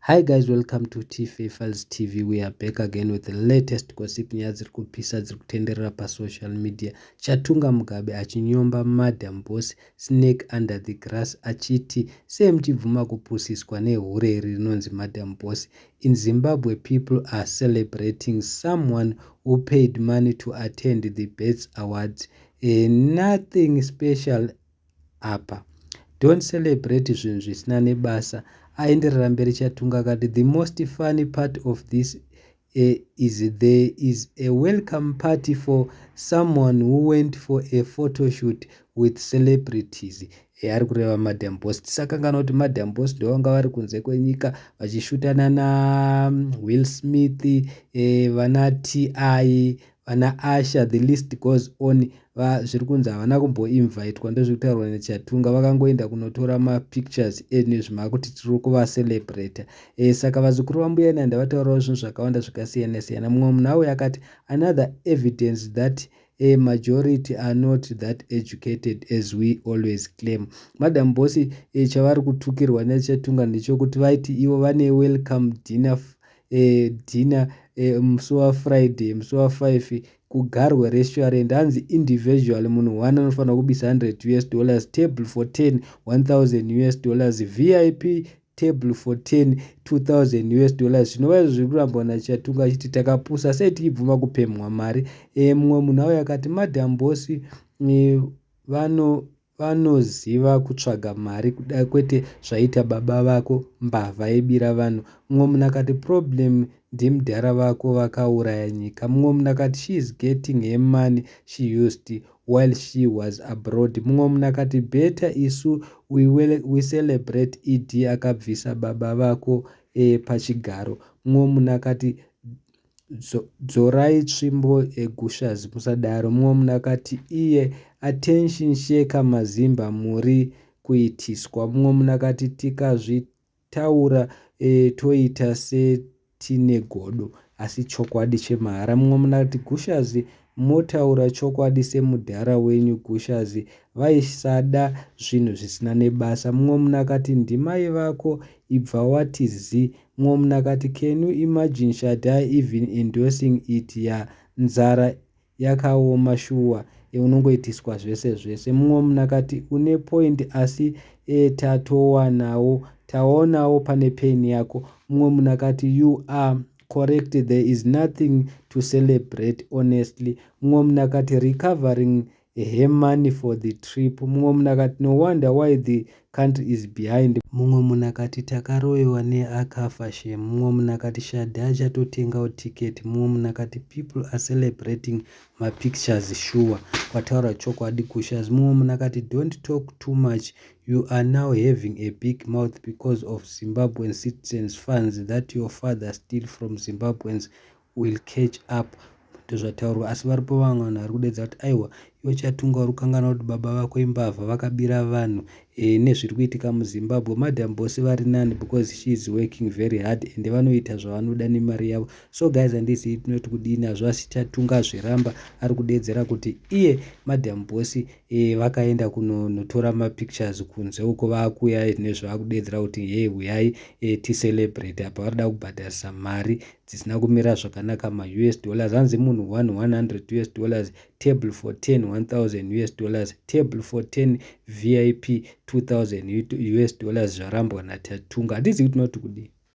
Hi guys, welcome to TFA Files TV. We are back again with the latest gossip, nyaya dziri kupisa dziri kutenderera pasocial media. Chatunga Mugabe achinyomba Madam Boss, snake under the grass, achiti sei muchibvuma kupusiswa nehure iri rinonzi Madam Boss. In Zimbabwe, people are celebrating someone who paid money to attend the BETS Awards. Nothing special apa. Don't celebrate zvinhu zvisina nebasa. Aenderera mberi Chatunga akati, "The most funny part of this is there is a welcome party for someone who went for a photoshoot with celebrities." Ari kureva Madam Boss. Tisakangana kuti Madam Boss ndovanga vari kunze kwenyika vachishutana naWill Smith, vana Ti, vana Usher, the list goes on. Zviri kunzi havana kumboinvitwa, ndozviri kutaurwa neChatunga. Vakangoenda kunotora mapictures enezvimakuti tiri kuvacelebrata. Saka vazukuru vambuya Nanda vataurawo zvinhu zvakawanda zvakasiyana siyana. Mumwe munhu auyo akati, "Another evidence that a majority are not that educated as we always claim." Madam Boss, chavari kutukirwa neChatunga ndechekuti vaiti ivo vane welcome dinner musi waFriday, musi wa5, kuGarwe Restaurant. Hanzi individual, munhu 1 anofanira kubisa $100, table for 10 $1000, VIP table for 10 $2000. Zvinova izvo zviri kurambwa naChatunga achiti takapusa sei tichibvuma kupemhwa mari. Mumwe munhu auyo akati, "Madam Boss vanoziva kutsvaga mari kuda, kwete zvaita baba vako, mbavha yebira vanhu." Mumwe munhu akati, "Problem ndimudhara vako vakauraya nyika." Mumwe munhu akati, "She is getting her money she used while she was abroad." Mumwe munhu akati, "Better isu we celebrate ED akabvisa baba vako pachigaro." Mumwe munhu akati, "Dzorai tsvimbo eGushers, musadaro." Mumwe munhu akati, "Iye attention seeker, mazimba muri kuitiswa." Mumwe munhu akati, "Tikazvitaura toita setine godo, asi chokwadi chemahara." Mumwe munhu akati, "Gushers, motaura chokwadi semudhara wenyu Gushers, vaisada zvinhu zvisina nebasa." Mumwe munhu akati, "Ndimai vako, ibva wati zi." Mumwe munhu akati, "Can you imagine Shadai even endorsing it? Ya nzara yakaoma shuwa, unongoitiswa zvese zvese." Mumwe munhu akati, "Une point, asi tatowanawo taonawo pane pain yako." Mumwe munhu akati, "You are correct, there is nothing to celebrate honestly." Mumwe munhu akati, "Recovering her money for the trip." Mumwe munhu akati, "No wonder why the country is behind." Mumwe munhu akati, "Takaroyiwa neakafa shem." Mumwe munhu akati, "Shadha achatotengawo tiketi." Mumwe munhu akati, "People are celebrating mapictures sure, kwataura chokwadi Gushers." Mumwe munhu akati, "Don't talk too much. You are now having a big mouth because of Zimbabwean citizens funds that your father steal from Zimbabweans. Will catch up." Ndozvataurwa, asi varipo vamwe vanhu vari kudedza kuti, "Aiwa, iwe Chatunga, uri kukanganwa kuti baba vako imbavha, vakabira vanhu." Nezviri kuitika muZimbabwe, Madam Boss vari nani because she is working very hard and vanoita zvavanoda nemari yavo. So guys, handizivi tinoti kudini hazvo, asi Chatunga zviramba, ari kudedzera kuti iye Madam Boss vakaenda kunotora mapictures kunze uko, vaakuya nezvavakudedzera kuti, "He, uyai ticelebrate." Apa varida kubhadharisa mari dzisina kumira zvakanaka, maUS dollars. Hanzi munhu 1 $100, table for 10 $1000, table for 10 VIP $2000. Zvarambwa naTatunga. Handizivi kuti tinoti kudii.